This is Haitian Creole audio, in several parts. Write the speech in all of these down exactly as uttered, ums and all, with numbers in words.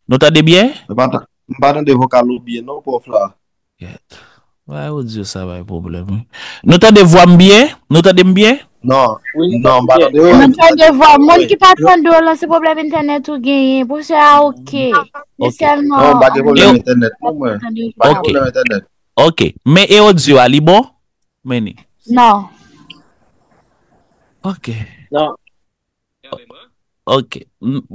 Nou tande byen? M pa ta- m pa tande vokal ou byen non, pwòf la. Kèt. Bay odyo sa bay pwoblèm, wi. Nou tande vwa m byen? Nou tande m byen? Non, non, m pa tande. Nou tande vwa moun ki pa tande w lan, se pwoblèm entènèt ou genyen. Pwofesè a oke. Li sèlman. Non, m pa gen pwoblèm entènèt non, mwen. M pa gen pwoblèm entènèt. Ok. Men e odyo a, li bon? Meni. Non. Ok. Non. Ok.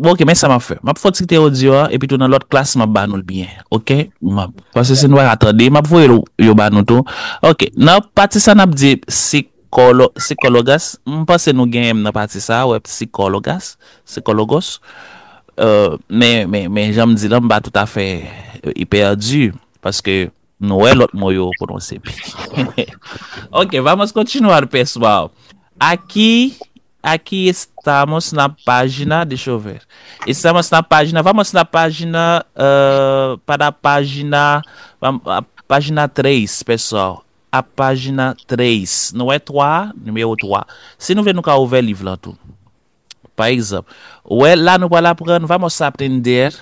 Ok, men sa m ap fè. M ap fè ti te odyo a, epi tou nan lòt klas, m ap ba nou l byen. Ok? M ap, paske si nou pa ka tande, m ap voye yo ba nou tou. Ok, nan pati sa n ap di sikologas, m panse nou genyen m nan pati sa, wè, sikologas, sikologos. Men, men, men jan m di la, m pa toutafè ipèdi, paske nou wè lòt mo yo pwononse pi. Ok, vamos continuar, pessoal. Aqui, aqui estamos na página, deixa eu ver. Estamos na página, vamos na página, uh, para a página, a página três, pessoal. A página três, não é três, número três. Se nou vle nou ka ouvè liv lan tou. Pa egzanp, wè la nou pral aprann, vamos aprender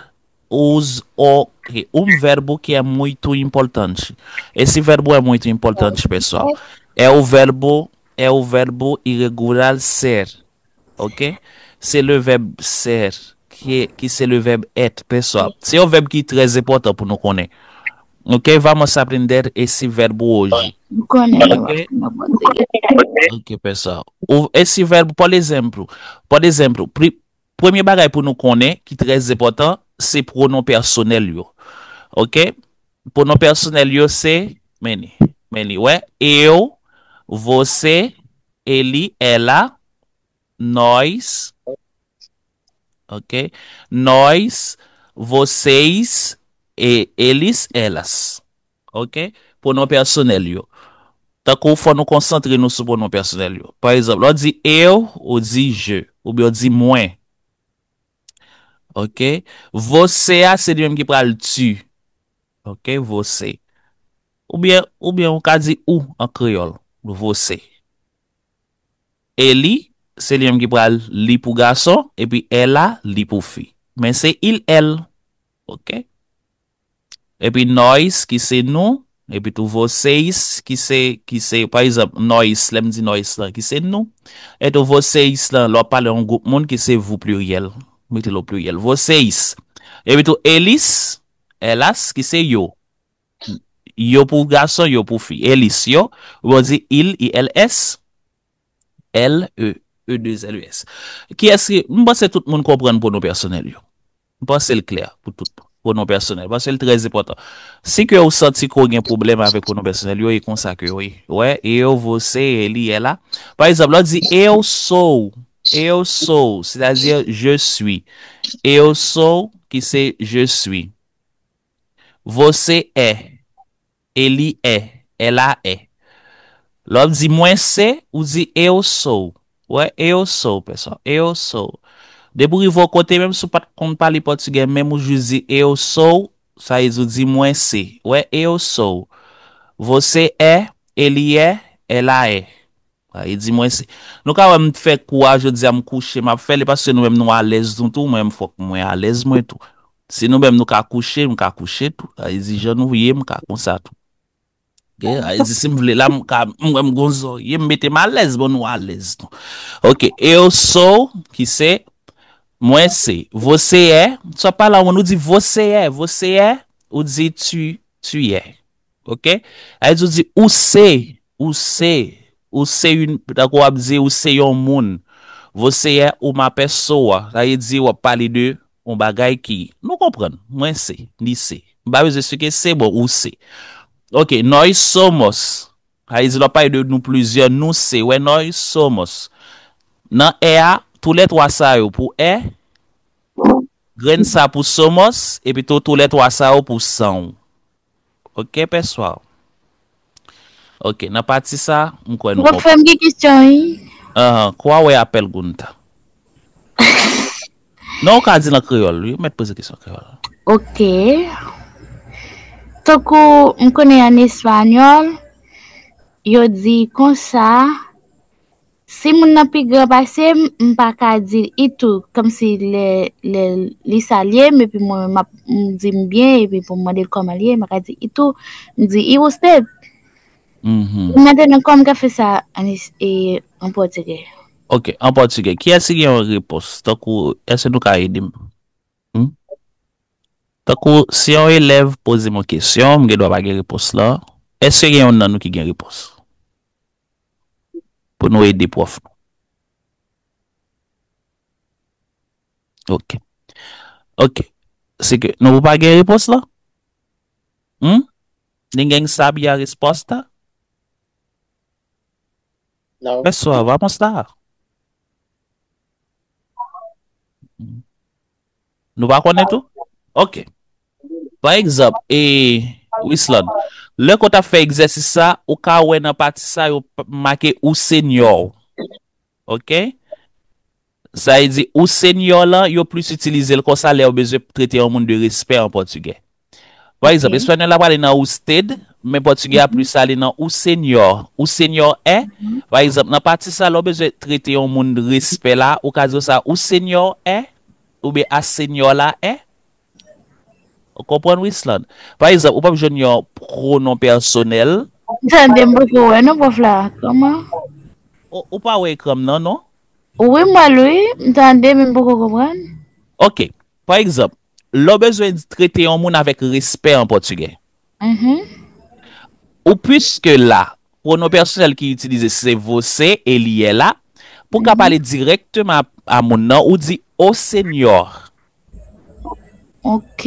os, ok, um verbo que é muito importante. Esse verbo é muito importante, pessoal. É o verbo, é o verbo irregular ser, ok? C'est le verbe ser, que, que c'est le verbe être, pessoal. Se yon vèb ki trè enpòtan pou nou konnen. Ok, vamos aprender esse verbo hoje. Ok, pessoal. Esse verbo, por exemplo, por exemplo, premye bagay pou nou konnen ki trè enpòtan, se pwonon pèsonèl yo. Ok? Pwonon pèsonèl yo se, men li, men li, wè, eu, você, ele, ela, nós, ok? Nós, vocês, e, eles, elas. Ok? Pwonon pèsonèl yo. Tankou fò nou konsantre nou sou pwonon pèsonèl yo. Pa egzanp, lè w di eu, ou di je, oubyen w di mwen. Ok? Você a, se li menm ki pral tu. Ok? Você. Oubyen, oubyen ou ka di ou an kreyòl. Você. Ele, se li menm ki pral li pou gason, epi ela, li pou fi. Men se il, el. Ok? Epi nós, ki se nou, epi tou vocês, ki se, ki se, pa egzanp, nós, lè m di nós lan, ki se nou. Epi tou vocês lan, lè w ap pale yon gwoup moun, ki se vous pliryèl. Mete l o pliryèl. Vocês. Epi tou eles, elas, ki se yo. Yo pou gason, yo pou fi. Eles, yo. Ou di il, I L S. L E, E de L E S. Kiyès ki, m panse tout moun konprann pwonon pèsonèl yo. M panse l klè pou tout pwonon pèsonèl, paske l trè enpòtan. Si ke ou santi ke w gen pwoblèm avèk pwonon pèsonèl yo, e konsa ke w ye. Wè, eu, você, ele, ela. Pa egzanp, lè w di eu sou, eu sou, sètadi je suis. Eu sou, ki se je suis. Você é. Ele é. Ela é. Lè w ap di mwen se, ou di eu sou. Wè, eu sou, pessoal. Eu sou. Depi w rive yon kote, menm si w pa t konn pale pòtigè, menm ou jis di eu sou, sa vle di ou di mwen se. Wè, eu sou. Você é, ele é, ela é. Sa vle di mwen se. Nou ka wè m fè kou a jodi a, m kouche, m ap fè li paske nou menm nou alèz nou tou, mwen menm fòk mwen alèz mwen tou. Si nou menm nou ka kouche, m ka kouche tou. Sa vle di jan nou ye, m ka konsa tou. Ok? Sa vle di si m vle la, m ka, m wè m gon zòrye, m mete m alèz, bon nou alèz tou. Ok, eu sou, ki se, mwen se. Você é, sa pa la, ou di você é, você é, ou di tu, tu es. Ok? Sa vle di ou di ou se, ou se, ou se yon, tankou w ap di ou se yon moun. Você é uma pessoa. Sa vle di w ap pale de yon bagay ki, nou konprann, mwen se, li se. M pa bezwen eksplike, se bon, ou se. Ok, nós somos. Sa vle di lè w ap pale de nou plizyè, nou se, wè, nós somos. Nan é a, tou lè twa sa yo pou é, grenn sa pou somos, epi tou, tou lè twa sa yo pou san. Ok, pessoal. Ok, nan pati sa, m kwè nou konprann. Pwofesè, m gen kesyon, wi. Ahn, qual é a pergunta? Non, ou ka di l an kreyòl, wi. Ou mèt poze kesyon an kreyòl. Ok. Tankou m konnen an espanyòl, yo di konsa, si moun nan pi gran pase m, m pa ka di itou, kòmsi lè, lè li salye m, epi mwen menm m ap, m di m byen, epi pou m mande l kòman l ye, m pa ka di itou, m di i usted. Mhm. Mwen te nan kòm ka fè sa an, e, an pòtigè. Ok, an pòtigè. Kiyès ki gen yon repons? Tankou, èske nou ka ede m? Hmm? Tankou, si yon elèv poze m yon kesyon, m gen dwa pa gen repons lan. Èske gen yon nan nou ki gen repons? Pou nou ede pwòf nou. Ok. Ok. Se ke nou pa gen repons lan? Hmm? Ninguém sabe a resposta? Não. Pessoal, vamos lá. Nou pa konnen tou? Ok. Pa egzanp, e, Wisland, lè ke w t ap fè egzèsis sa, ou ka wè nan pati sa, yo p- make ou senyor. Ok? Sa vle di, ou senyor lan, yo plis itilize l konsa lè yo bezwen trete yon moun de respè an pòtigè. Pa egzanp, Ok. espanyòl la prale nan usted, men pòtigè a plis ale nan ou senyor. Ou senyor é. Pa egzanp, nan pati sa, lè w bezwen trete yon moun de respè la, ou ka di sa, ou senyor é, oubyen a senyor la é. Ou konprann, Wisland? Pa egzanp, ou p ap jwenn yon pwonon pèsonèl. Tande m poko wè non pwòf la. Kòman? Ou, ou pa wè ekran m nan, non? Wi, m wè l wi. M tande men m poko konprann. Ok. Pa egzanp, lè w bezwen trete yon moun avèk respè an pòtigè, Mhm. ou puiske la, pwonon pèsonèl ki itilize se você, ele, ela, pou ka pale dirèkteman a, a moun nan, ou di o senyor. Ok.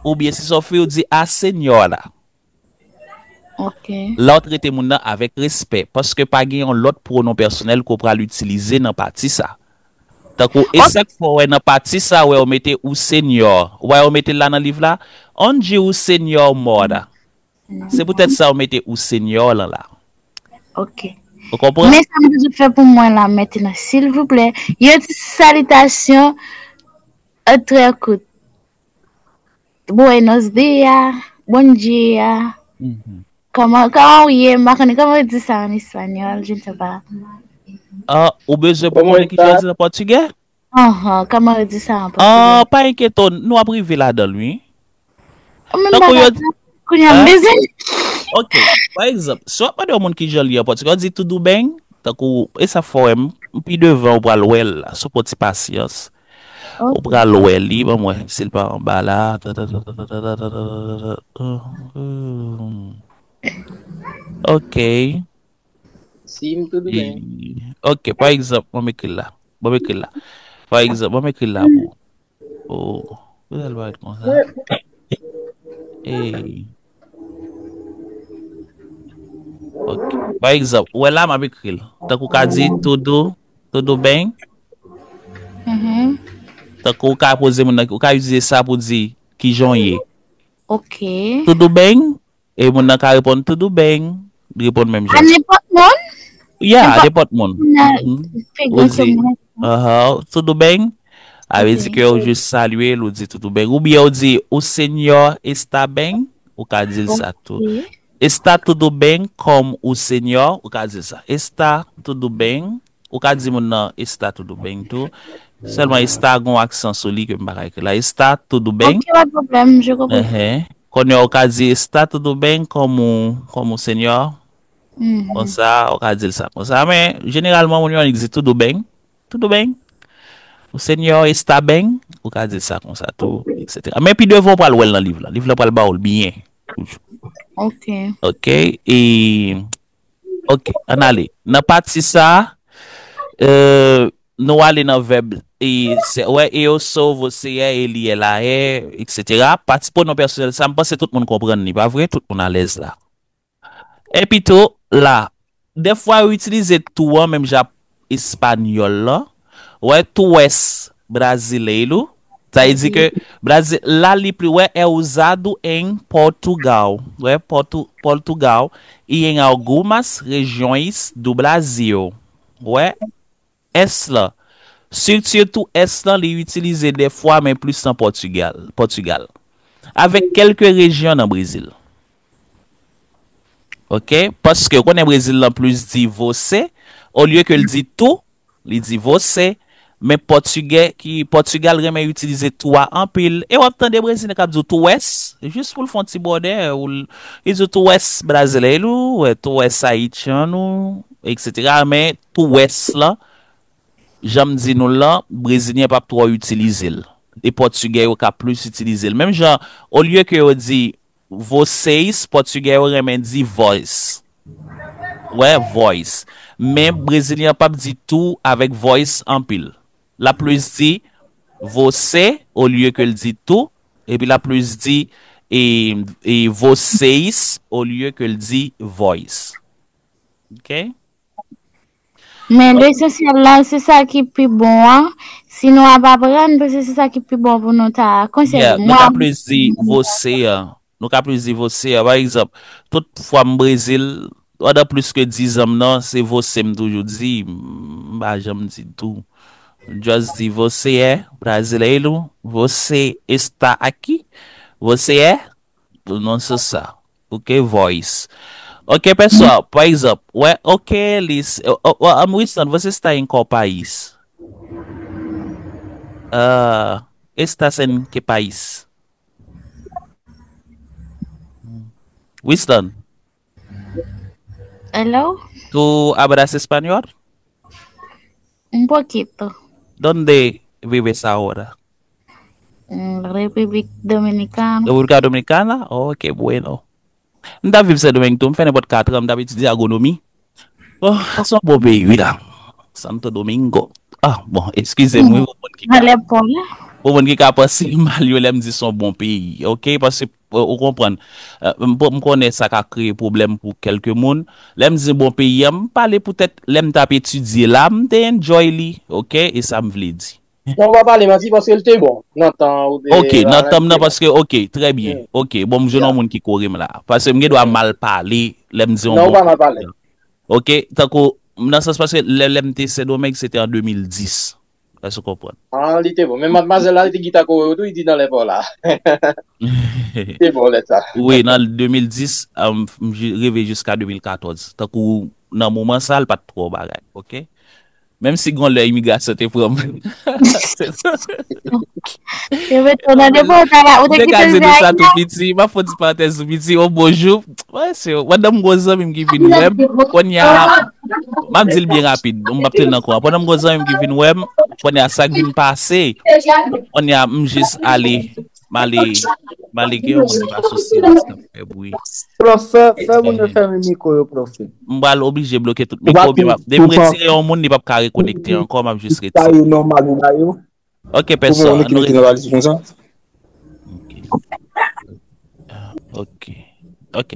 Oubyen si se yon fi, ou di a senhora. Ok. La, w trete moun nan avèk respè, paske pa gen yon lòt pwonon pèsonèl ke w pral itilize nan pati sa. Tankou, e sa k fè w wè nan pati sa, wè yo mete o senyor. Wè yo mete l la nan liv la, onde o senyor mora. Se poutèt sa yo mete o senyor lan la. Ok. Ou konprann? Men sa m bezwen fè pou mwen la mentnan, silvouplè. Yo di salitasyon, euh, très court. Buenos dia, bom dia. Mhm. Comment, comment w ye? M pa konnen comment yo di sa en espagnol, je ne sais pas. Ah, ou bezwen pou konnen ki jan yo di nan pòtigè? Ahn, kòman yo di sa an Ah, pòtigè? Pa enkyete w, nou ap rive ladan l, wi. Ou menm Tankou pa yo ka kounye a m Hein? bezwen. Ok, pa egzanp, si w ap mande yon moun ki jan l ye an pòtigè, w di tudo bem, tankou, e sa fò wè m, pi devan ou pral wè l la, sou pran ti pasyans. Ou pral wè li, ban mwen, si l pa anba la. Ok. Sim, tudo bem. Ok, pa egzanp, ban m ekri l la. Ban m ekri l la. Pa egzanp, ban m ekri l la pou ou. Oh, poutèl pa ret konsa. Ey. Ok. Pa egzanp, ou wè la, m ap ekri l. Tankou w ka di, tudo, tudo bem. Mhm. Tankou w ka poze moun nan, ou ka itilize sa pou di, ki jan w ye. Ok. Tudo bem? E moun nan ka reponn, tudo bem. Li reponn menm A jan. Nenpòt moun? Yeah, Nenpòt nenpòt moun. Moun nan Mhm. figi Ou ke di, moun. Aham, tudo bem. Sa vle di Ok. ke ou jis salye l, ou di tudo bem. Oubyen ou di, o senhor está bem. Ou ka di l sa tou. Ok. Está tudo bem com o senhor. Ou ka di l sa. Está tudo bem. Ou ka di moun nan está tudo bem tou. Sèlman está gen yon aksan sou li ke m pa ka ekri la. Está tudo bem. Ok, pa de problème, je comprends. Uhum. Kounye a ou ka di está tudo bem com o, com o senhor. Mhm. Konsa, ou ka di l sa konsa. Men, jeneralman, moun yo annik di tudo bem. Tudo bem. O senhor está bem. Ou ka di l sa konsa tou, et cetera. Men pi devan, ou pral wè l nan liv la. Liv la pral ba ou l byen. Toujou. Ok. Ok. E, ok, ann ale. Nan pati sa, euh, nou ale nan vèb. E, se, wè, eu sou, você é, ele, ela é, et cetera. Pati pwonon pèsonèl sa, m panse tout moun konprann li, pa vre? Tout moun alèz la. Epi tou, la, dèfwa yo itilize tu an menm jan ak espanyòl lan. Wè, tu és brasileiro. Sa vle di ke Brazil, la li pli, wè, é usado em Portugal. Wè, Portu, Portugal. E em algumas regiões do Brasil. Wè, és lan. Sitou és lan, li itilize dèfwa, men plis nan Pòtigal. Pòtigal. Avèk kèlke rejyon nan Brezil. Ok? Paske, ou konnen Brezil lan plis di você, Olye ke l di tu, li di você. Men pòtigè, ki Pòtigal renmen itilize tu a anpil. E w ap tande brezilyen k ap di w tu és, jis pou l fè yon ti bòdè, ou l, li di w tu és brasileiro, ou tu és haitiano, etsetera. Men tu és lan, jan m di nou l lan, brezilyen p ap twò itilize l. E pòtigè yo ka plis itilize l. Menm jan, olye ke yo di vocês, pòtigè yo renmen di vós. Wè, vós. Men brezilyen p ap di tu avèk vós anpil. L ap plis di você olye ke l di tu, epi l ap plis di e, e vocês olye ke l di vós. Ok? Men lesansyèl la, se sa ki pi bon an. Si nou ap aprann, paske se sa ki pi bon pou nou ta konsève. Yeah, nou ka plis di você an. Nou ka plis di você an. Pa egzanp, tout fwa m Brezil, pandan plis ke diz an m nan, se você m toujou di, m pa janm di tu. M just di você é brasileiro, você está aqui, você é, non se sa. Ok, vós. Ok, pessoal, por exemplo, where, ok, eles, oh, oh, oh, um, Winston, você está em qual país? Uh, estás em que país? Winston, Hello? ¿Tú hablas español? Un poquito. ¿Dónde vives ahora? Mm, República Dominicana. ¿República Dominicana? Oh, qué bueno. M t ap viv Sendomeng tou, m fè nenpòt kat an, m t ap etidye agronomi. Oh, se yon bon peyi, wi la. Santo Domingo. Ah, bon, eskize m, wi, pou moun ki ka, pou moun ki ka panse mal yo lè m di se yon bon peyi, ok? Paske, euh, ou konprann, euh, m, m konnen sa ka kreye pwoblèm pou kèlke moun. Lè m di bon peyi an, m pale poutèt lè m t ap etidye la, m te enjoy li, ok? E sa m vle di. Non, ou pa pale manti paske l te bon nan tan ou te. Ok, nan tan m nan paske, ok, trè byen. Ok, bon, m jwenn yon moun ki kore m la. Paske m gen dwa mal pale lè m di yon Non, ou bon. Pa mal pale. Ok, tankou, nan sans paske lè, lè m te Sendomeng, se te an de mil dis. Èske w konprann? Ah, li te bon. Men madmwazèl la, li te gita kore tou, li di nan lè pa w la. Li te bon lè sa. Wi, nan de mil dis, um, m ji- rive jiska de mil katòz. Tankou, nan moman sa, l pa t twò bagay, ok? Menm si gon lè imigrasyon te pran m. Yo met ou nan depòtay la, ou M te te ka kite di nou sa Zayna. Tou piti, m ap fè yon ti parantèz tou piti, yon bon jou, wè, se, pandan m gon zanmi m ki vin wè m, kounye a, m ap di l byen rapid, m ap tire nan kouran. Pandan m gon zanmi m ki vin wè m, kounye a sa k vin pase, kounye a m jis ale, m ale, m ale gen yon moun ki pa sou silans k ap fè bri. Prof, fè, fè moun yo fèmen mikwo yo, prof. M pral oblije bloke tout Ou pa mikwo, men m ap- depi m ou pa- retire yon moun, li p ap ka rekonekte ankò, m ap jis Sa retire. yo nòmal ou ba yo. Ok, Ou pèsò, mete nan valiz konsa. Ok. Ah, ok. Ok.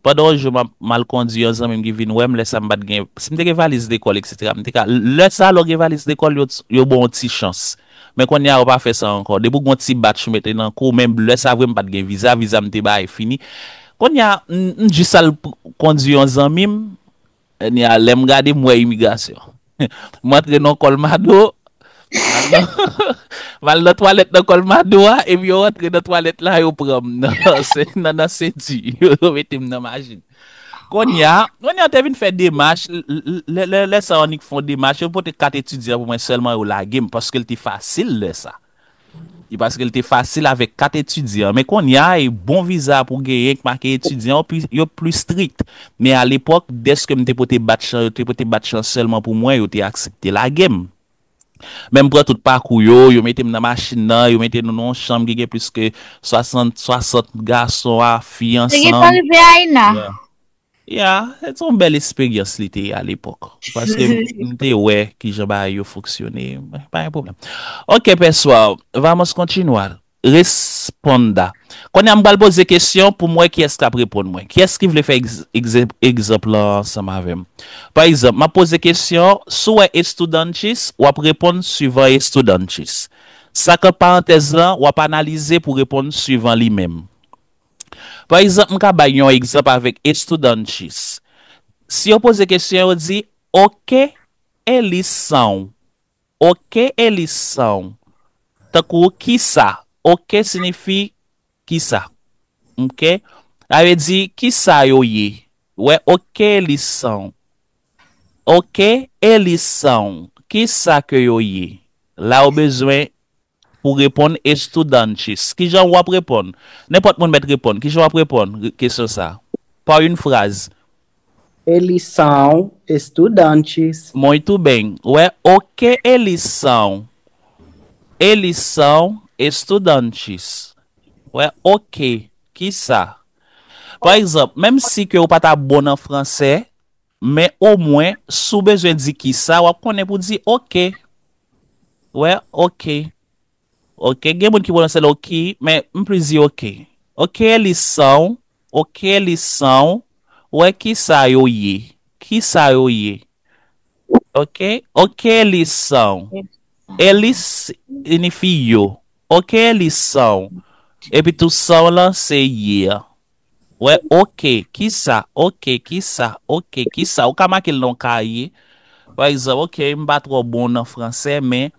Pandan yon jou, m ap mal kondwi, yon zanmi m ki vin wè m, lè sa m pa t gen, si m te gen valiz lekòl, etsetera, m te ka, lè sa, lè w gen valiz lekòl, yo, yo ba w yon ti chans. Men kounye a, yo pa fè sa ankò. Depi w gen yon ti batch ou mete nan kou, men lè sa vre, m pa t gen viza, viza m te bay fini. Kounye a, m, m jis al p- kondwi yon zanmi m, kounye a, lè m gade, m wè imigrasyon. M antre nan Colmado, m al nan, m al nan twalèt nan Colmado a, epi yo antre nan twalèt la, yo pran m nan, se, nan, nan senti, yo mete m nan machin. Kounye a, kounye a, te vin fè demach, l- l- lè, lè, lè sa yo annik fè yon demach, yo pote kat etidyan pou mwen sèlman, yo lage m, paske l te fasil lè sa. E paske l te fasil avèk kat etidyan. Men kounye a, e bon viza pou genyen k make etidyan, yo pi, yo pli strik. Men alepòk, dèske m te pote batch lan, yo te pote batch lan sèlman pou mwen, yo te aksepte lage m. Men m pran tout pakou yo, yo mete m nan machin nan, yo mete nou nan yon chanm ki gen plis ke swasant, swasant gason a fi Se ki ansanm. pa rive Ayina. Yeah. Yeah, se yon bèl esperyans li te ye alepòk. Paske m, m te wè kijan bagay yo fonksyone. Pa gen pwoblèm. Ok, pessoal, vamos continuar. Responda. Kounye a m pral poze kesyon pou m wè kiyès k ap reponn mwen. Kiyès ki vle fè egz- egze- egzanp lan ansanm avè m? Pa egzanp, m ap poze kesyon, si w wè estudantes, w ap reponn suivan estudantes. Sa k ant parantèz lan, w ap analize pou reponn suivan li menm. Pa egzanp, m ka bay yon egzanp avèk estudantes. Si yo poze kesyon, yo di, o que eles são? O que eles são? Tankou, kisa? O que siyifi kisa? Ok? Sa vle di, kisa yo ye? Wè, o que eles são? Ok, e lisan w? Kisa ke yo ye? La ou bezwen pou reponn estudantes. Kijan w ap reponn? Nenpòt moun mèt reponn. Kijan w ap reponn re- kesyon sa? Pa yon fraz. Eles são estudantes. Muito bem. Wè, ok, eles são. Eles são estudantes. Wè, ok. Kisa? Pa egzanp, menm si ke ou pa ta bon nan fransè, men omwen, si w bezwen di kisa, w ap konnen pou di ok. Wè, ok. Ok, gen moun ki pwononse l ok, men m plis di ok. Ok, eles são. Ok, eles são. Wè, kisa yo ye? Kisa yo ye? Ok? Ok, eles são. Eles siyifi yo. Ok, eles são. Epi tou são lan se ye a. Wè, ok, kisa? Ok, kisa? Ok, kisa? Ou ka make l nan yon kaye. Pa egzanp, ok, m pa twò bon nan fransè, men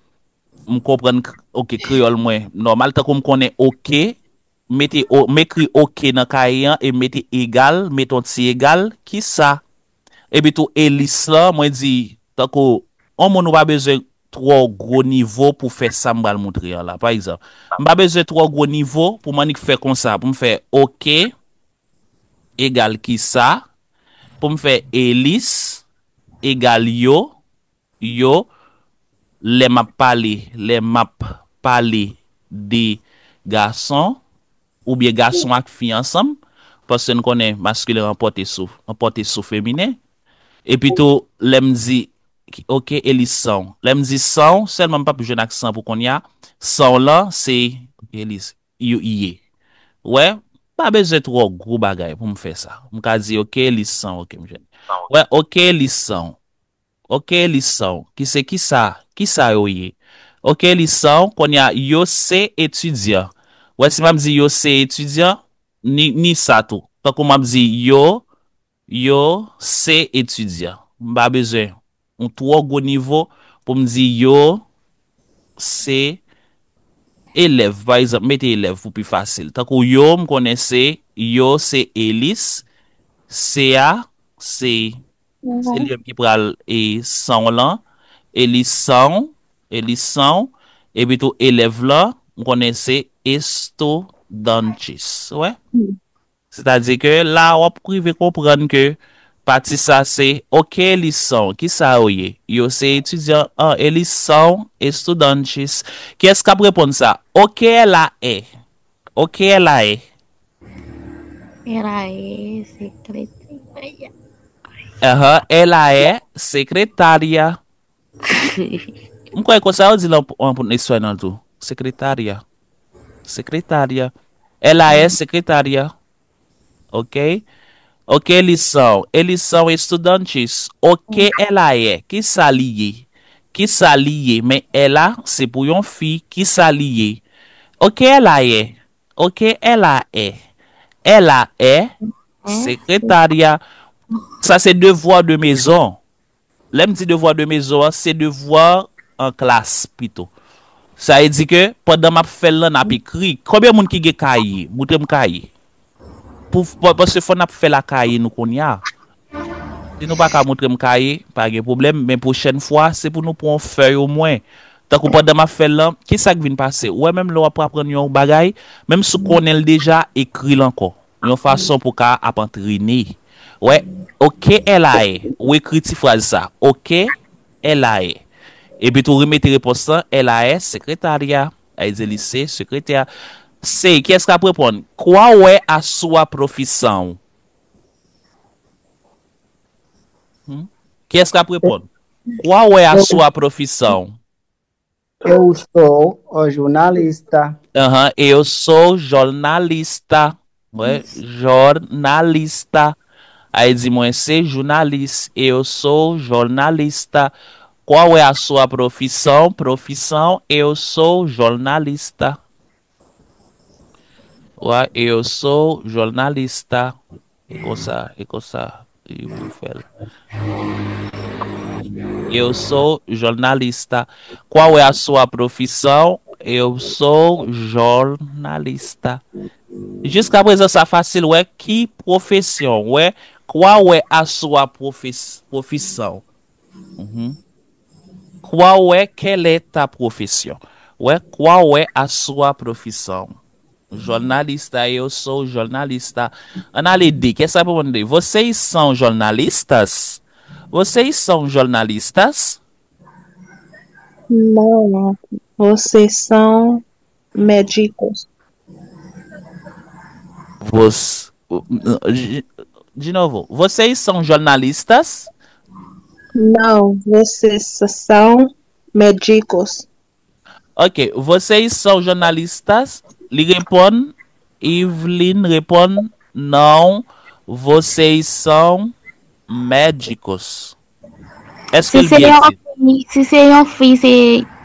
m konprann k- ok, kreyòl mwen nòmal. Tankou m konnen ok, mete o- m ekri ok nan kaye an e mete egal, mete yon ti egal, kisa? Epi tou elis lan, mwen di, tankou yon moun ou pa bezwen twò gwo nivo pou fè sa m pral montre an la. Pa egzanp, m pa bezwen twò gwo nivo pou m annik fè konsa, pou m fè ok egal kisa, pou m fè elis egal yo, yo, lè m ap pale, lè m ap pale de gason, oubyen gason ak fi ansanm, paske n konnen maskilen ranpòte sou ranpòte sou feminen. Epi tou, lè m di, ok, elis san w. Lè m di san w, sèlman m p ap jwenn ak san pou kounye a. San w lan, se, ok, elis, yo, ye. Wè, pa bezwen twò gwo bagay pou m fè sa. M ka di, ok, elis san w, ok, m jwenn. Wè, ok, elis san w. Ok, elis san w. Ki se kisa? Kisa yo ye? Ok, elis san w, kounye a, yo se etidyan. Wè, si m ap di yo se etidyan, ni, ni sa tou. Tankou m ap di yo, yo se etidyan. M pa bezwen yon twò gwo nivo pou m di yo se elèv. Pa egzanp, mete elèv pou pi fasil. Tankou yo, m konnen se, yo se elis, se a, se, se li menm ki pral e san w lan, elis san w, elis san w, epi tou elèv lan, m konnen se estudantes. Wè? Sètadi ke la w ap rive konprann ke pati sa se, ok, elis san w, kisa yo ye? Yo se etidyan an, elis san w, estudantes. Kiyès k ap reponn sa? Ok, ela é. Ok, ela é. Ela é secretária. Aham, ela é secretária. M kwè konsa yo di l an, an espanhol tou. Secretaria. Secretaria. Ela é secretaria. Ok? Ok, elis san w. Elis san w estudantes. Ok, ela é. Kisa li ye? Kisa li ye? Men ela, se pou yon fi. Kisa li ye? Ok, ela é. Ok, ela é. Ela é secretaria. Sa se devwa de mezon. Lè m di devwa de mezon an, se devwa an klas pito. Sa vle di ke pandan m ap fè l lan, n ap ekri. Konbyen moun ki gen kaye? Moutre m kaye. Pou, pa- paske fò n ap fè la kaye nou kounye a. Si nou pa ka moutre m kaye, pa gen pwoblèm, men pwochèn fwa, se pou nou pran yon fèy omwen. Tankou pandan m ap fè l lan, kisa k vin pase? Ou wè menm lè w ap aprann yon bagay, menm si w konnen l deja, ekri l ankò. Yon fason pou w ka ap antrene. Wè, ok, ela é. Ou ekri ti fraz sa. Ok, ela é. Epi tou remete repons lan, ela é secretaria. Sa vle di li se sekretè. Se, kiyès k ap reponn? Qual é a sua profissão? Hmm? Kiyès k ap reponn? Qual é a sua profissão? Eu sou o jornalista. Aham, eu sou jornalista. Wè, jornalista. Sa vle di mwen se jounalis. Eu sou jornalista. Qual é a sua profissão? Profissão, eu sou jornalista. Wè, eu sou jornalista. E konsa, e konsa. E pou fè l. Eu sou jornalista. Qual é a sua profissão? Eu sou jornalista. Jiska prezan sa fasil, wè, ki pwofesyon, wè, qual é a sua profis, profissão? Mhm. Qual é, qual é ta profissão? Ou wè, qual é a sua profissão? Jornalista, eu sou jornalista. Ann ale de, kiyès k ap reponn de? Vocês são jornalistas? Vocês são jornalistas? Não, vocês são médicos. Você, de novo, vocês são jornalistas? Não, vocês são médicos. Ok, vocês são jornalistas? Li reponn, Evelyn reponn, não, vocês são médicos. Èske l byen di? Si se yon fi, se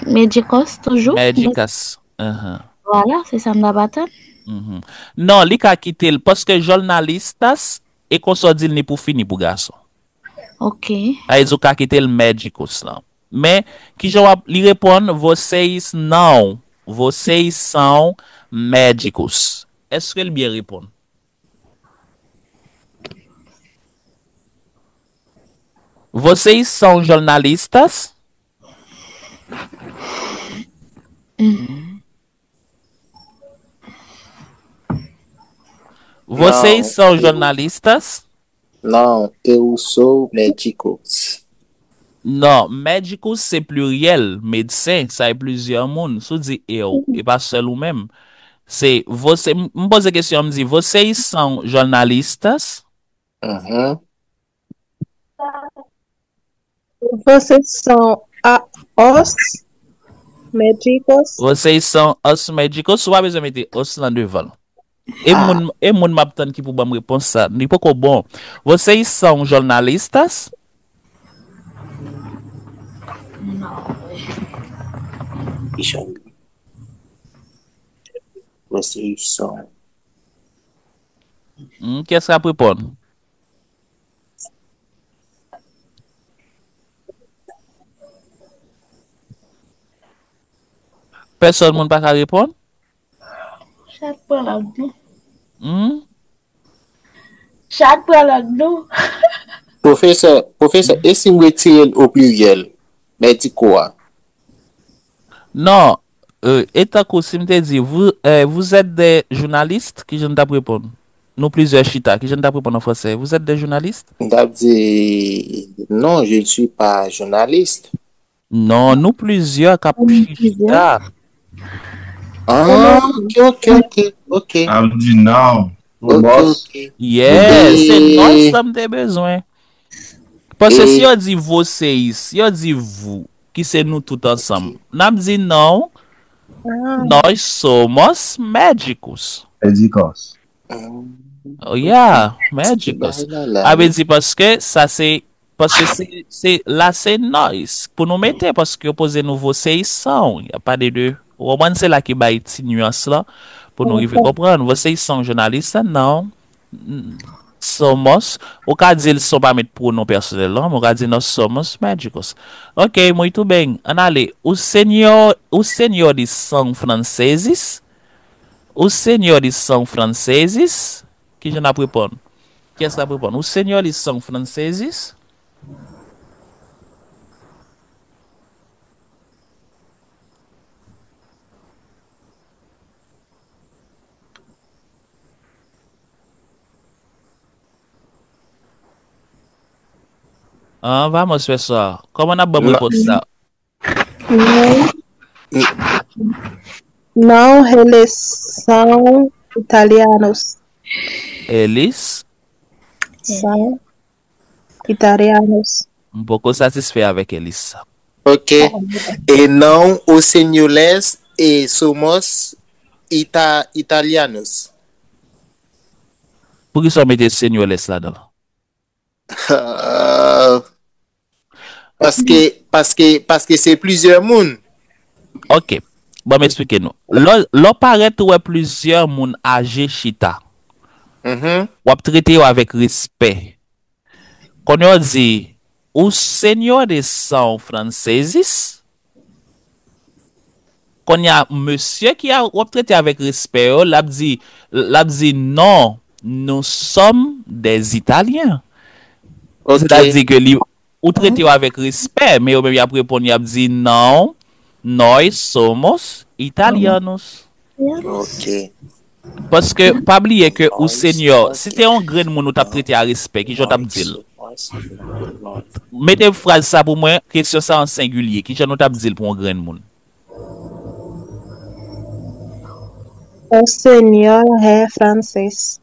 médicos toujou? Médicas. Uhum. Vwala, se sa m t ap atann. Uhum. Non, li ka kite l, paske jornalistas, e konsa w di l ni pou fi ni pou gason. Ok. Sa vle di w ka kite l médicos lan. Men, kijan w ap, li reponn, vocês não, vocês são médicos. Èske l byen reponn? Vocês são jornalistas? Vocês são jornalistas? Não, eu sou médicos. Non, médicos se pliryèl, medsen, sa e plizyè moun. Si w di eu, e pa sèl ou menm. Se, você, m poze kesyon, m di, vocês são jornalistas? Uhum. Vocês são a, os médicos? Vocês são os médicos? Ou pa bezwen mete os lan devan l. E moun, e moun m ap tann ki pou ban m repons sa. Li poko bon. Vocês são jornalistas? Deixa eu ver. Vocês são. Hmm, kiyès k ap reponn? Pèsòn moun pa ka reponn? Chat pran lang nou. Hmm? Chat pran lang nou. Pwofesè, pwofesè, e si m retire l o pliryèl? Mèdiko a. Non, euh, e tankou si m te di, vous, euh, vous êtes des journalistes, kijan n t ap reponn? Nou plizyè chita, kijan n t ap reponn an fransè? Vous êtes des journalistes? M t ap di, non, je ne suis pas journaliste. Non, nou plizyè k ap chita. Ah, ok, ok, ok, ok. Ap di non. Ok, Boss. Ok. Yeah, se nòs sa m te bezwen. Paske si yo di vocês, si yo di vous, ki se nou tout ansanm, n ap di non, nós somos médicos. Médicos. Oh, yeah, médicos. Bay la la. A vle di paske sa se, paske se, se la se nós pou nou mete, paske yo poze nou vocês são, y a pas de deux. Ou konprann, se la ki bay ti nuance la pou nou rive konprann. Vocês são jornalistas? Não. Somos, ou ka di l san w pa met pronom pèsonèl lan, men ou ka di nós somos médicos. Ok, muito bem. Ann ale. Os senhor, os senhores são franceses? Os senhores são franceses? Kijan n ap reponn? Kiyès k ap reponn? Os senhores são franceses? Ah, vamos, pessoal. Kòman n ap ban m repons sa? Não. Não, eles são italianos. Eles? São italianos. M poko satisfè avèk eles sa. Ok. E non, os senhores e somos ita, italianos. Poukisa w mete senhores ladan l? Ah, paske, paske, paske se plizyè moun. Ok. Ban m eksplike nou. Lè, lè w parèt ou wè plizyè moun aje chita, Mhm. w ap trete yo avèk respè. Kounye a w di, os senhores são franceses? Kounye a, mesye ki a, w ap trete avèk respè yo, l ap di, l ap di, non, nous sommes des Italiens. Ok. Sètadi ke li, ou trete yo avèk respè, men yo menm y ap reponn, y ap di, "Não, nós somos italianos." Ok. Paske, pa bliye ke o senhor, si te yon grenn moun ou t ap trete a respè, kijan w t ap di l? Mete fraz sa pou mwen, kesyon sa an sengilye, kijan nou t ap di l pou yon grenn moun? O senhor é francês.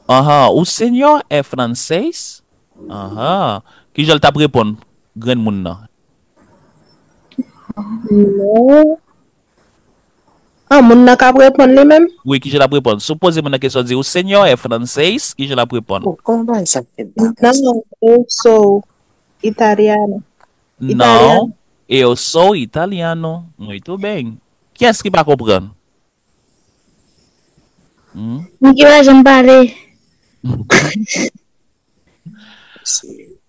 Aham, o senhor é francês? Aham. Kijan l t ap reponn grenn moun nan? Non. Ah, moun nan k ap reponn li menm? Wi, kijan l ap reponn? Si w poze moun nan kesyon, di, "O senhor é francês?" Kijan l ap reponn? Oh, kòman bagay sa fè bak? Não, eu sou italiano. Não, eu sou italiano. Muito bem. Kiyès ki pa konprann? Hmm? Mwen ki pa janm pale.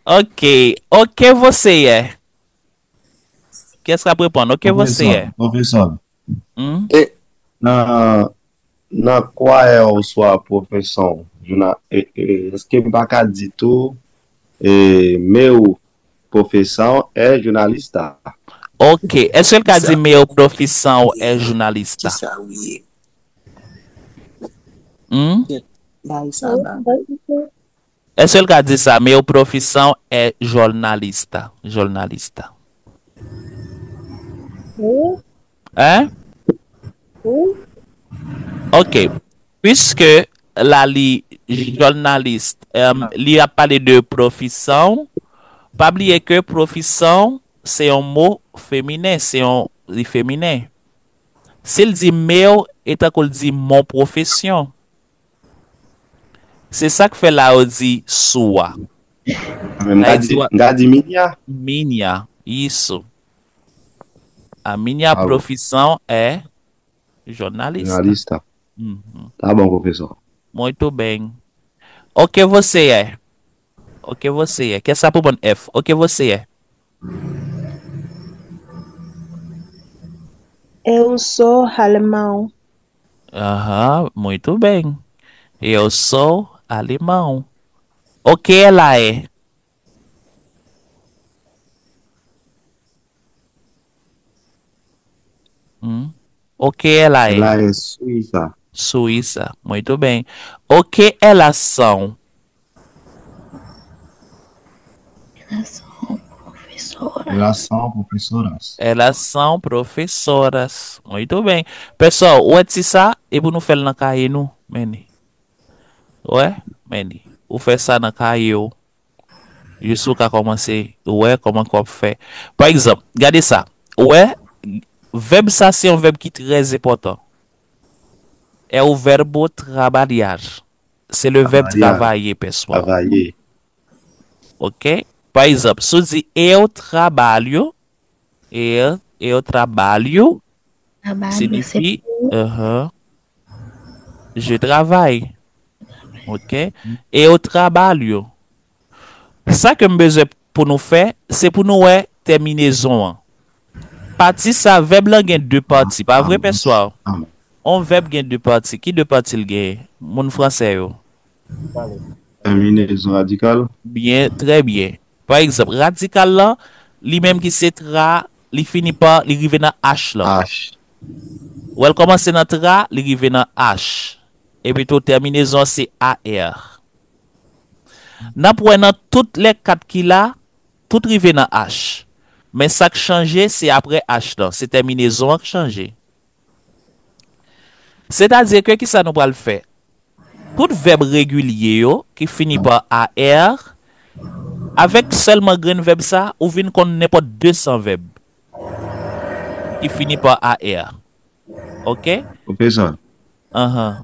Ok, o que você é? Kiyès k ap reponn? O que você é? Profesor, Hmm? nan, nan qual é o sua profissão? Juna- e- e- Èske m pa ka di tou e, meu profissão é jornalista? Ok, èske l ka di meu profissão é jornalista? Kisa ou ye? Hmm? Bay sa ba. Èske l ka di sa? Meu profissão é jornalista. Jornalista. Wi, Hein? wi. Ok. Puisque la li journaliste, um, li ap pale de profissão, pa bliye ke profissão se yon mo feminen, se yon li feminen. Si l di meu, e tankou l di mon profession. Se sa k fè la yo di sua. Men m ka di, m ka di minha. Minha, isso. A minha profissão é jornalista. Jornalista. Uhum. Tá bom, professor. Muito bem. O que você é? O que você é? Kiyès k ap reponn F? O que você é? Eu sou alemão. Aham, muito bem. Eu sou alemão. O que ela é? Hum? O que ela é? Ela é suíça. Suíça. Muito bem. O que elas são? Elas são professoras. Elas são professoras. Elas são professoras. Muito bem. Pessoal, ou wè ti sa, e pou nou fè l nan kaye nou, men ni. Ou wè, men ni. Ou fè sa nan kaye w. Jis ou ka kòmanse, ou wè kòman k w ap fè. Pa egzanp, gade sa. Ou wè, vèb sa se yon vèb ki trè enpòtan. É o verbo trabalhar. Se le verbe Trabalhar. Travailler, pessoal. Travailler. Ok? Pa egzanp, si w di eu trabalho, eu, eu trabalho, Trabalho, signifie, aham, je travaille. Ok? Eu trabalho. Sa ke m bezwen pou nou fè, se pou nou wè tèminezon an. Pati sa, vèb lan gen de pati, pa vre, pessoal? On vèb gen de pati. Ki de pati l genyen? Moun fransè yo. Terminaison radicale. Byen, trè byen. Pa egzanp, radikal lan, li menm ki se tra, li fini pa, li rive nan H lan. H. Ou wè l kòmanse nan tra, li rive nan H. Epi tou, tèminezon an se A R. N ap wè nan tout lè kat ki la, tout rive nan H. Men sa k chanje, se apre H lan. Se tèminezon an k chanje. Sètadi ke kisa nou pral fè? Tout vèb regilye yo ki fini pa A R, avèk sèlman grenn vèb sa, ou vin konn nenpòt de san vèb ki fini pa A R. Ok? Pwofesè, Ahan.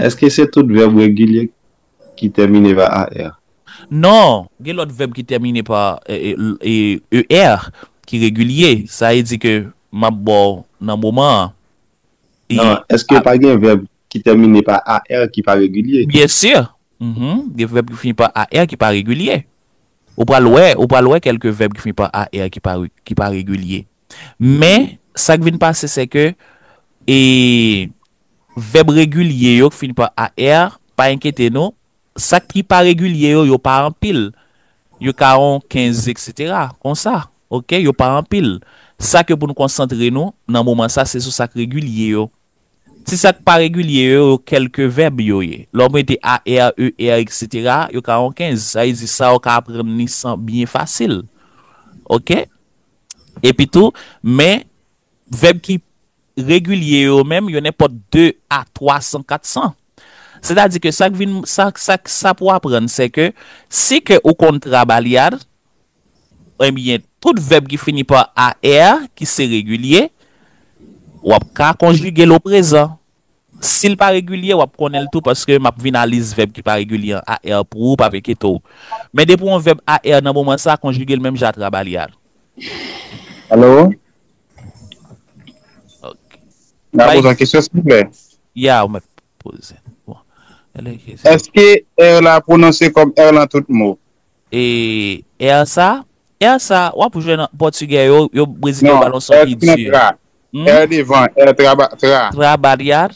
Èske se tout vèb regilye ki tèmine pa A R? Non, gen lòt vèb ki tèmine pa e, e, e, E R ki regilye. Sa vle di ke m ap ba w nan moman an. E- Non, èske pa gen vèb ki tèmine pa A R ki pa regilye? Byen si. Mhm. Gen vèb ki fini pa A R ki pa regilye. Ou pral wè, ou pral wè kèlke vèb ki fini pa A R ki pa, re- ki pa regilye. Men, sa k vin pase, se ke e, vèb regilye yo k fini pa A R, pa enkyete nou, sa ki pa regilye yo, yo pa anpil. yo ka yon kenz, etsetera. Konsa, oke, yo pa anpil. Sa ke pou nou konsantre nou nan moman sa, se sou sa k regilye yo. Ti sa k pa regilye yo, yo kèlke vèb yo ye. Lè w mete a, er, e, er, etsetera, yo ka yon kenz. Sa vle di sa w ka aprann li san byen fasil. Oke? Epi tou, men vèb ki regilye yo menm, yo nenpòt de a twa san, kat san. Sètadi ke sa k vin, sa, sa, sa pou aprann, se ke si ke ou konn trabalhar, ebyen, tout vèb ki fini pa a er, ki se regilye, w ap ka konjige l o prezan. Si l pa regilye, w ap konnen l tou, paske m ap vin a lis vèb ki pa regilye an a er pou ou, pa enkyete w. Men depi yon vèb a er nan moman sa, konjige l menm jan a trabalhar. Alo? Ok. N a poze yon kesyon, silvouplè. Ya, ou mèt poze. Bon. Elè kesyon. Èske er la pwononse kòm er lan tout mo? E er sa, er sa, w ap jwenn pòtigè yo, yo brezilyen yo ba l yon son ki di. Tra. Er devan, er traba, tra. Trabalhar.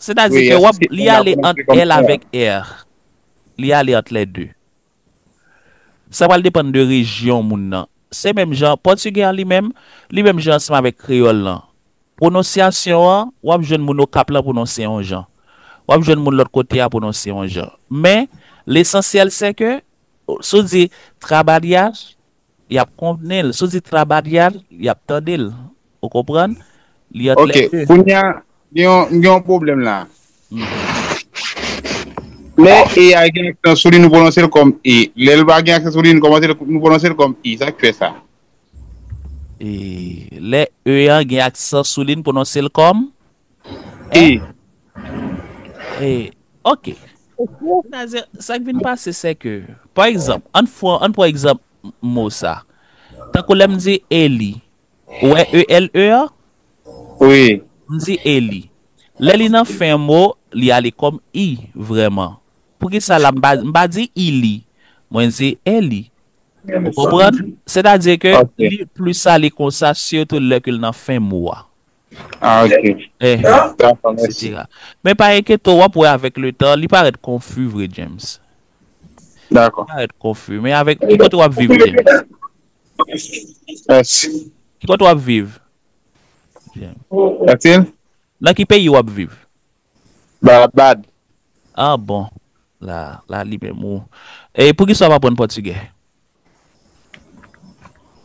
Sètadi ke w ap, li ale ant el avèk er. Li ale ant lè de. Sa pral depann de rejyon moun nan. Se menm jan, pòtigè an li menm, li menm jan ansanm avèk kreyòl lan. Pwononsyasyon an, w ap jwenn moun Okap lan pwononse yon jan. W ap jwenn moun lòt kote a pwononse yon jan. Men, lesansyèl se ke, si w di trabalhar, y ap konnen l. Si w di trabalhar, y ap tande l. Ou konprann? Li ant lè de. Ok, kounye a, gen yon, gen yon pwoblèm la. Lè e a gen aksan sou li, nou pwononse l kòm e. Lè l pa gen aksan sou li, nou kòmanse l, nou pwononse l kòm i. Sa k fè sa? E, lè e a gen aksan sou li, n pwononse l kòm E. E. Ok. Sètadi, sa k vin pase, se ke, pa egzanp, ann fwa, ann pran egzanp mo sa. Tankou lè m di Eli. Ou wè E L E a? Wi. M di Eli. Lè li nan fen mo, li ale kòm i, vrèman. Poukisa la, m pa, m pa di ili? Mwen di Eli. Ou konprann? Sètadi ke li plis ale konsa, sitou lè ke l nan fen mo a. Ah, ok. Eh, Dakò, mèsi. Etsetera. Men pa enkyete w, w ap wè avèk letan, li parèt konfi vre, James. Dakò. Li parèt konfi. Men avèk, ki kote w ap viv, James? Mèsi. Ki kote w ap viv? James. Fasil? Nan ki peyi w ap viv? Babad. Ah bon. La, la li menm ou. E poukisa w pa aprann pòtigè?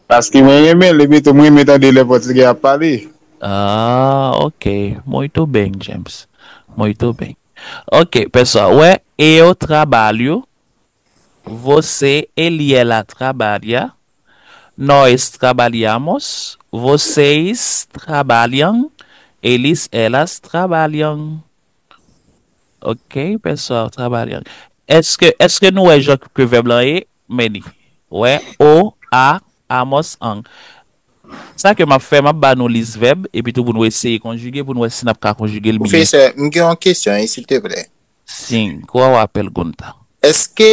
Paske mwen renmen l, epi tou mwen renmen tande lè pòtigè ap pale. Ah, ok. Muito bem, James. Muito bem. Ok, pessoal. Wè, eu trabalho. Você, ele, ela trabalha. Nós trabalhamos. Vocês trabalham. Eles, elas trabalham. Ok, pessoal, trabalhando. Èske, èske nou wè jan ke vèb lan ye? Men li. Wè, o, a, amos, ang. Sa ke m ap fè, m ap ba nou lis vèb, epi tou pou nou eseye konjige, pou nou wè si n ap ka konjige l byen. Pwofesè, m gen yon kesyon, wi, silteplè. Sim, qual a pergunta? Èske,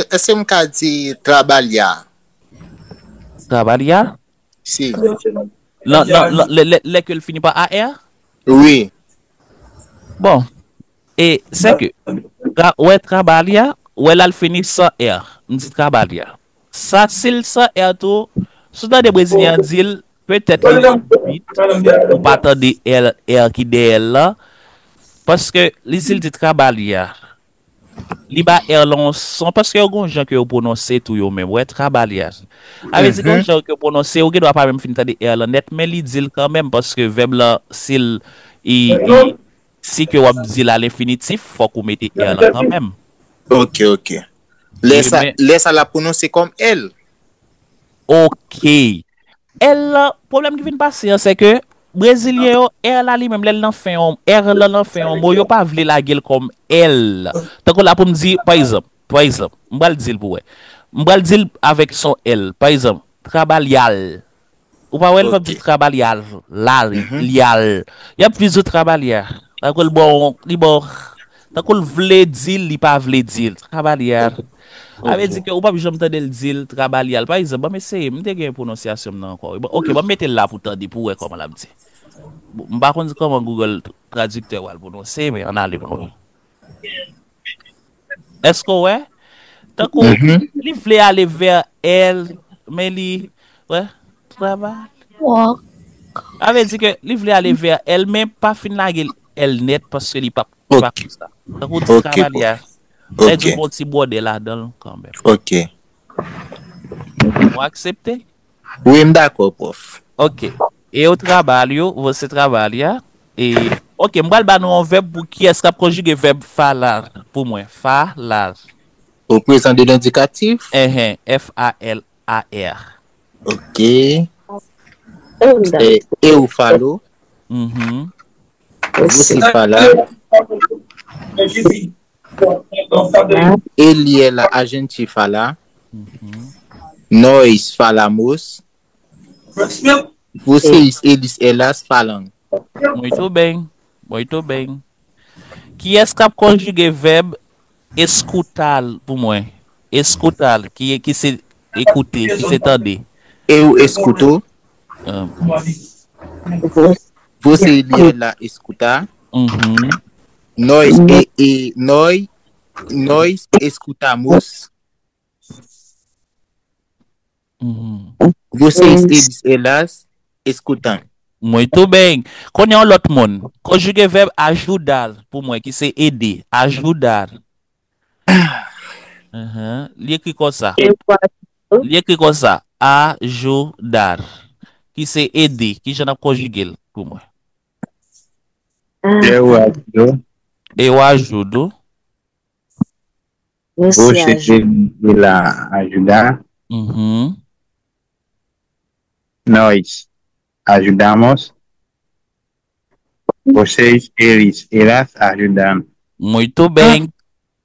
èske m ka di trabalhar? Trabalhar? Si. Nan, nan, nan, lè, lè, lè ke l fini pa A R? Wi. Bon, e se ke, tra, wè, trabalhar, wè, la l fini san R. M di trabalhar. Sa, si l san R tou, si w tande brezilyen an di l, petèt li vit, ou pa tande R, R ki dèyè l lan, paske li, si l di trabalhar, li ba R lan yon son, paske yo gon jan ke yo pwononse tou yo menm, wè, trabalhar. Sa vle di gon jan ke yo pwononse, ou gen dwa pa menm fin tande R lan nèt, men li di l kanmenm, paske vèb lan, si l, i, i, si ke w ap di l a lenfinitif, fòk ou mete R lan kanmenm. Ok, ok. Lè sa, lè sa l ap pwononse kòm L. Ok. L lan, pwoblèm ki vin pase an, se ke brezilyen yo, R la li menm, lè l nan fen yon, R lan nan fen yon mo, yo pa vle lage l kòm L. Tankou la pou m di, pa egzanp, pa egzanp, m pral di l pou wè. M pral di l avèk son L. Pa egzanp, trabalhar. Ou pa wè l p ap di trabalhar, la, lyal. Y ap plis di trabalhar. Tankou l bon, li bon. Tankou l vle di l, li pa vle di l. Trabalhar. Sa vle di ke ou p ap janm tande l di l trabalhar. Pa egzanp, ban m eseye, m te gen pwononsyasyon m nan ankò. Bon, ok, ban m mete l la pou tande, pou w wè kòman l ap di. M pa konn kòman Google Traducteur pral pwononse, men ann ale pou nou wè. Èske w wè? Tankou, li vle ale vè L, men li, wè, travay. Sa vle di ke li vle ale vè L, men pa fin lage L nèt, paske li pa, li pa konsa. Tankou di travay a, lè di bon ti bwòdè ladan l kanmenm. Ok. Ou aksepte? Wi, m dakò, pwòf. Ok. Eu trabalho, você trabalha. E, ok, m pral ba nou yon vèb pou kiyès k ap konjige vèb falar pou mwen. Falar. Au présent de l'indicatif. Enhen, F A L A R. Ok. É, eu falo. Mhm. Você fala. Ele, ela, a gente fala. Uhum. Nós falamos. Vocês, eles, elas falam. Muito bem, muito bem. Kiyès k ap konjige vèb escutar pou mwen? Escutar, ki, ki se ekoute, ki se tande. Eu escuto. Ah. Você, ele, ela escuta. Uhum. Nós, e, e, nós, nós escutamos. Uhum. Vocês, eles, elas escutam. Muito bem. Kounye a yon lòt moun. Konjige vèb ajudar pou mwen, ki se ede. Ajudar. Uhum. Li ekri konsa. Li ekri konsa. Ajudar. Ki se ede. Ki jan n ap konjige l pou mwen? Eu ajudo. Eu ajudo. Você, ele, ela ajuda. Uhum. Nós ajudamos. Vocês, eles, elas ajudam. Muito bem.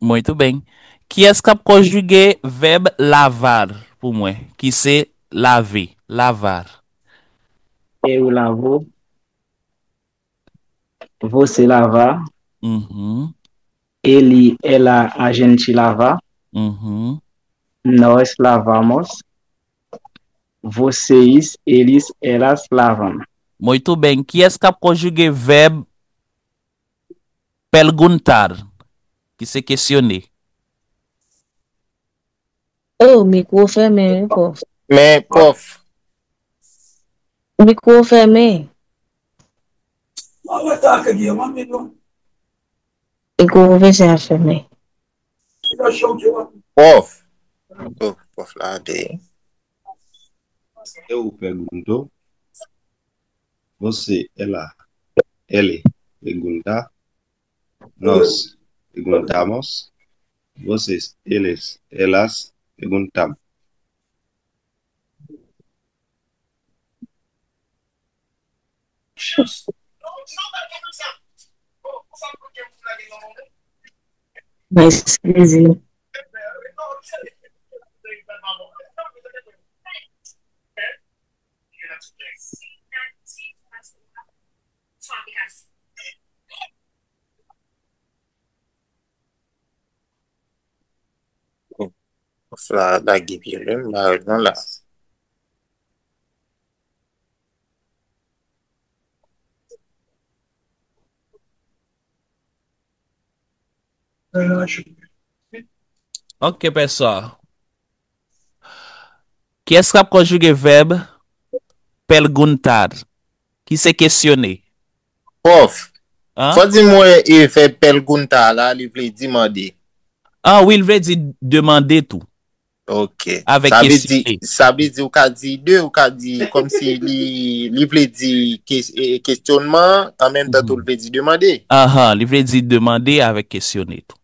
Muito bem. Kiyès k ap konjige vèb lavar pou mwen? Ki se lave. Lavar. Eu lavo. Você lava. Uhum. Ele, ela, a gente lava. Uhum. Nós lavamos. Vocês, eles, elas lavam. Muito bem. Kiyès k ap konjige vèb perguntar, ki se kesyone? Oh, mikwo fèmen, wi, pwòf. Men, pwòf. Mikwo fèmen. Mikwo pwofesè a fèmen. Pwòf. Oh, pwòf la de. Eu pergunto. Você, ela, ele pergunta. Nós perguntamos. Vocês, eles, elas perguntam. Mas, eskize. Sa lage pye l, m pa wè l non la. Ok, pessoal. Kiyès k ap konjige vèb perguntar, ki se kesyone? Pwòf, fò di mwen e fè perguntar la, li vle di mande. Ah, wi, li vle di demande tou. Ok. Avèk kesyone. Sa vle di, sa vle di ou ka di de, ou ka di kòmsi li, li vle di kes-, e, kesyonman, an menm tan tou li vle di demande. Ahan, li vle di demande avèk kesyone tou.